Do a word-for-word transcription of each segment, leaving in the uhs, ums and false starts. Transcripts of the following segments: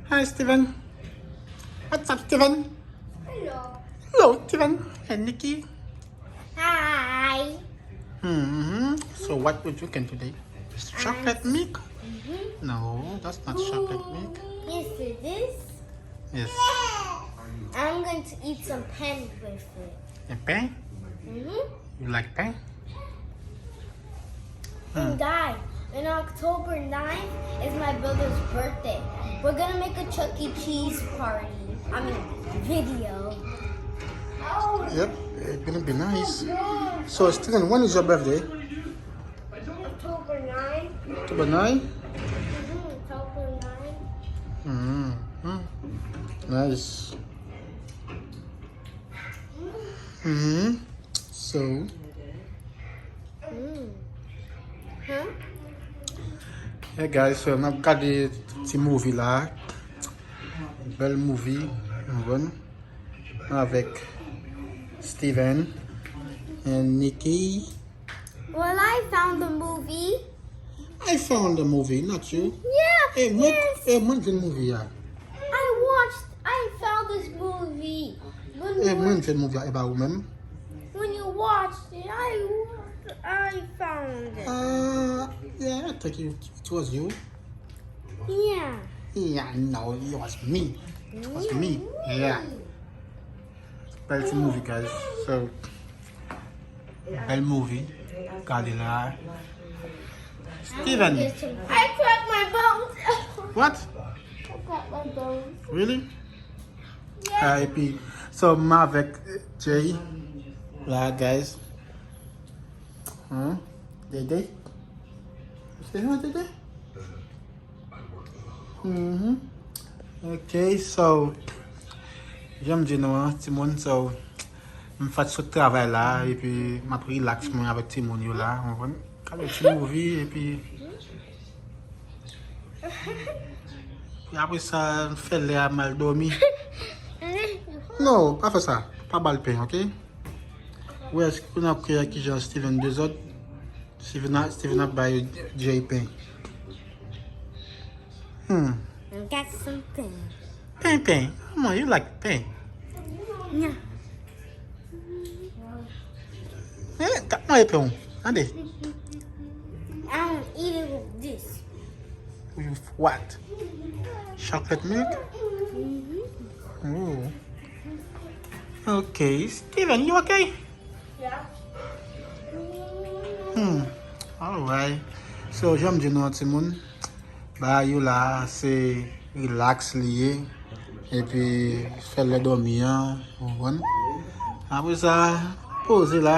Hi, Steven. What's up, Steven? Hello. Hello, Steven and Nikki. Hi. Mm-hmm. So what we drinking today? It's chocolate milk? Mm-hmm. No, that's not chocolate milk. Yes, it is. Yes. I'm going to eat some pain with it. A pain? Mm-hmm. You like pain? And guys, in October ninth is my brother's birthday. We're gonna make a Chuck E. Cheese party. I mean, video. Yep, it's gonna be nice. So, Steven, when is your birthday? October ninth. October ninth? Mm-hmm, October ninth. Mm-hmm. Nice. Mm-hmm. So. Mm. Huh? Yeah, guys, so n ap gade ti movie la. Bèl movie, nou konn. Avèk Steven and Nikki. Well, I found the movie. I found the movie, not you. Yeah. E mwen, yes. E mwen ki fè movie a. I watched, I found this movie. When E mwen ki fè movie a, e pa ou menm. When you watched it, I, I found it. Uh, yeah, I think you, it was you. Yeah. Yeah, no, it was me. It was me. Yeah. Bèl ti movie, guys. So, bèl movie. Gade la. Steven. I cracked my bones. What? I cracked my bones. Really? Yeah. Ah, epi, so, m avèk Jay la, guys. Huh? Dede? Say hi, Dede. Mm-hmm. Ok, so, jan m di nou an, timoun, so, m fèk sot travay la, epi m ap relax mwen avèk timoun yo la, w konprann? Gade ti movie, epi, epi apre sa, m fè lè a m al dòmi. Non, pa fè sa. Pa ba l pen, ok? Wè, èske nou ap kwè kijan Steven dezòd? Steven a, Steven ap bay Jay pen. Hmm. I got something. Pen, pen. Mama, you like pen? Yeah. Eh, gad mwen pen. Tande. I'm eating this. With what? Chocolate milk? Mm-hmm. Oh. Ok. Steven, you okay? Yeah. Hmm. Alright. So, jan m di nou an, timoun, bagay yo la, se relax li ye. Epi, fè lè dòmi an, ou konprann? Apre sa, poze la.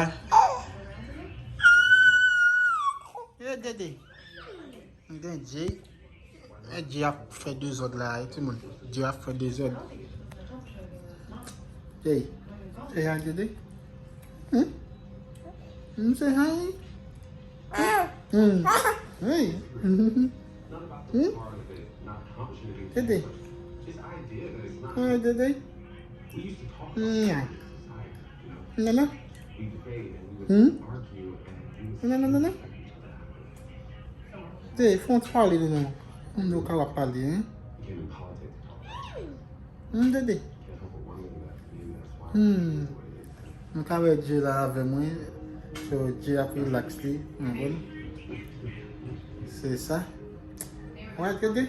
Ye, Dede. M gen Jay. E Jay ap fè dezòd la, e timoun. Jay ap fè dezòd. Jay. Say hi, Dede. Hmm? Hmm, say hi. Hmm. Hey. Hmm? Dede. Hi, Dede. Hmm. Nana. Hmm? Nana, nana, nana. Te, fè yon ti pale de nou. Moun yo ka w ap pale, hein? Hmm, Dede. Hmm. Nou ka wè Jay la avè mwen. So, Jay ap relax li, w konprann? Se sa. Wè, Dede.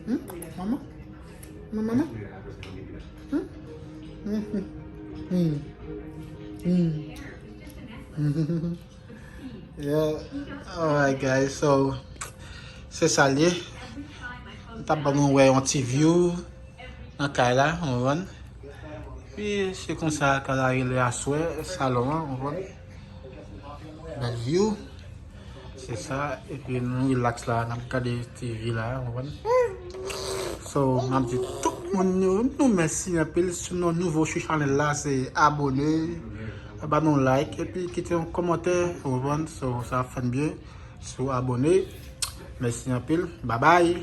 Hmm? Mama? Non, mama? Hmm? Hmm. Hmm. Hmm. Yeah. Alright, guys. So, se sa l ye. M t ap ban nou wè yon ti view nan kay la, w konprann? Pi, se konsa kay la rele aswè, salon an, w konprann? Bèl view. Se sa, epi nou relax la, n ap gade T V la, w konprann? So, m ap di tout moun yo, nou mèsi anpil. Si nou nouvo sou chanèl la, se abone, ba nou like, epi kite yon kòmantè, w konprann? So, sa ap fè n byen. Si w abone, mèsi anpil. Bye bye.